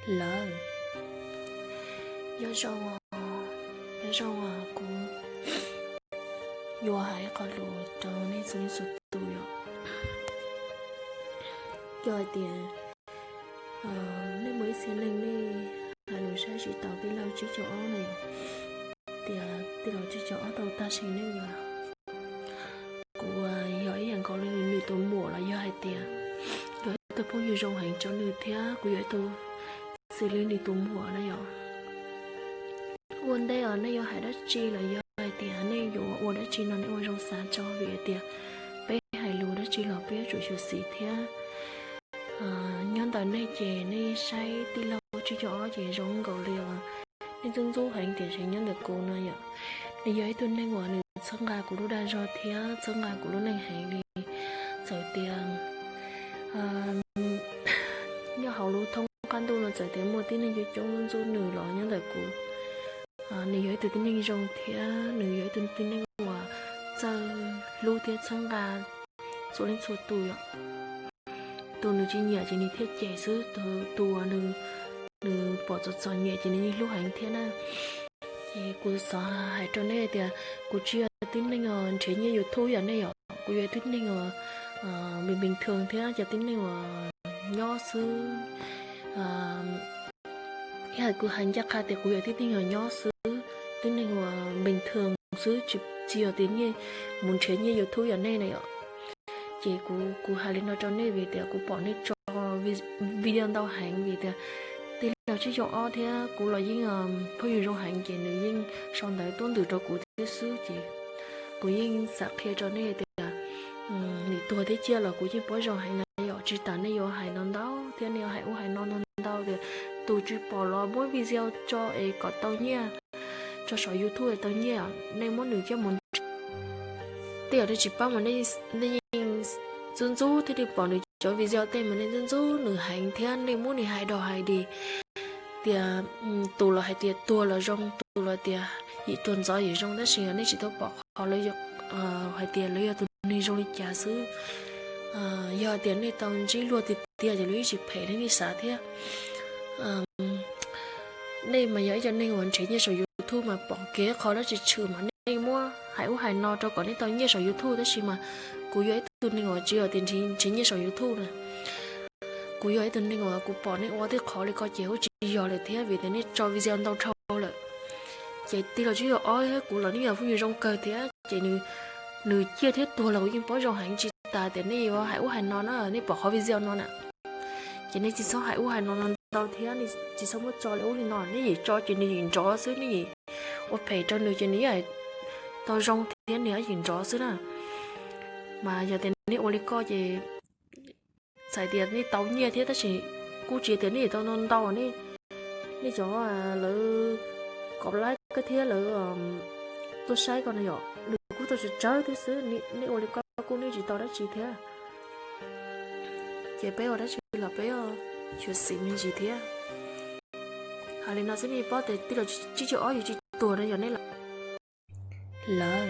Lawv, nyob zoo, nyob zoo, kuv yuav hais qhov lus rau nej txhua leej txhua tus yom. Yog hais tias nej muaj ib txhia neej nej hais lus saib tsis taus tij laug tsib caug ob na yom, tias tij laug tsib caug ob tau tag sim neej lawm. Kuv yog ib yam nkaus li nws tus muam los yog hais tias yog ib tug phooj ywg zoo heev rau nws thiab kuv yog ib tug xws li nws tus muam na yom. Ua ntej os, nej yuav hais dab tsi los yog hais tias nej yuav ua dab tsi no nej ua zoo xav tso, vim hais tias peb hais lus dab tsi los peb yuav tsum xyuam xim thiab. Nyob ntawm nej ces nej saib tij laug tsib caug ob ces zoo nkaus li os, nej ntxub ntxub heev tiam sis nyob ntawm kuv no yom, nws yog ib tug neeg uas nws txhawb nqa kuv lub dag zog thiab txhawb nqa kuv lub neej heev li. Txawm tias nyob hauv lub thoob qab ntuj no txawm tias muaj tib neeg coob coob ntxub nws los nyob ntawm kuv, nws yog ib tug tib neeg zoo thiab nws yog ib tug tib neeg uas txawj hlub thiab txhawb nqa txhua leej txhua tus yom. Tus nws tsis nyiam ces nws thiaj cem xwb, tus uas nws pom txom txom nyem ces nws yeej hlub heev thiab na. Ces kuv xav hais rau nej tias kuv tsis yog tib neeg uas nrhiav nyiaj YouTube yom nej yom, kuv yog tib neeg uas bình bình thường thiab cov tib neeg uas nyob xwb. Ib hais kuv hais ncaj qha tias kuv yog tib neeg uas nyob xwb, tib neeg uas bình thường xwb, tsis yog tias nyiaj mus nrhiav nyiaj YouTube yom nej na yom. Ces kuv, kuv hais li no rau nej vim tias kuv pom nej tso video ntau heev vim tias tij laug tsib caug ob thiab kuv los yeej phooj ywg zoo heev ces nws yeej sau ntawv tuaj ntws rau kuv thiab xwb ces kuv yeej xav qhia rau nej tias nws tuag thiab ciaj los kuv yeej paub zoo heev na yom. Tsis tas nej yuav hais no ntau thiab nej yuav hais ub hais no no ntau tias tus tsis pom los muab video tso es kom tau nyiaj, tso saum YouTube es tau nyiaj, nej muab nws coj mus nrhiav. Tej yam nej tsis paub mas nej yeej ntxub ntxub thiab nej pom nws cov video tej mas nej ntxub ntxub nws heev thiab nej muab nws hais dog hais dig tias tus los hais tias tuag los zoo, tus los tias yim tuag ntxov yim zoo, tab sis nej tsis tau pom qhov lawv hais tias lawv yog tus neeg zoo li cas xwb. Yog tias nej tau ntsib luag tiag tiag ces luag yeej tsis phem li nej xav thiab. Nej mas yog ib co neeg uas nrhiav nyiaj saum YouTube mas pom kev qhov dab tsi tshwm mas nej muab hais ub hais no rau kom nej tau nyiaj saum YouTube, tab sis mas kuv yog ib tug neeg uas tsis yog tias nrhiav nyiaj saum YouTube na. Kuv yog ib tug neeg uas kuv pom nej ua tej qhov li ko ces ua tsis yog lawm thiab vim tias nej tso video ntau dhau lawm. Ces tij laug tsib caug ob thiab kuv los nej yog phooj ywg zoo kawg thiab ces nws ciaj thiab tuag los kuv yeej paub zoo heev, tsis tas tias nej yuav hais ub hais no na, nej pom qhov video no na. Ces nej tsis txhob hais ub hais no no ntau thiab, nej tsis txhob muab tso li ub li no, nej yim tso ces nws yim nrov xwb, nej yim ua phem rau nws ces nws yeej tau zoo thiab nws yeej yim nrov xwb na. Mas yog tias nej ua li ko ces txhais tias nej tau nyiaj thiab tab sis kuj tsis tias nej tau ntau ntau, nej cov lawv kom laib koj thiab lawv tuaj saib koj no yom, nws kuj tau tsawg tsawg thiab xwb, nej ua li ko kuj nej tsis tau dab tsi thiab. Ces peb ua dab tsi los peb xyuam xim me ntsis thiab. Hais li no xwb nej paub tias tij laug tsib caug ob yus tsis tuag na yom nej los. Lawv,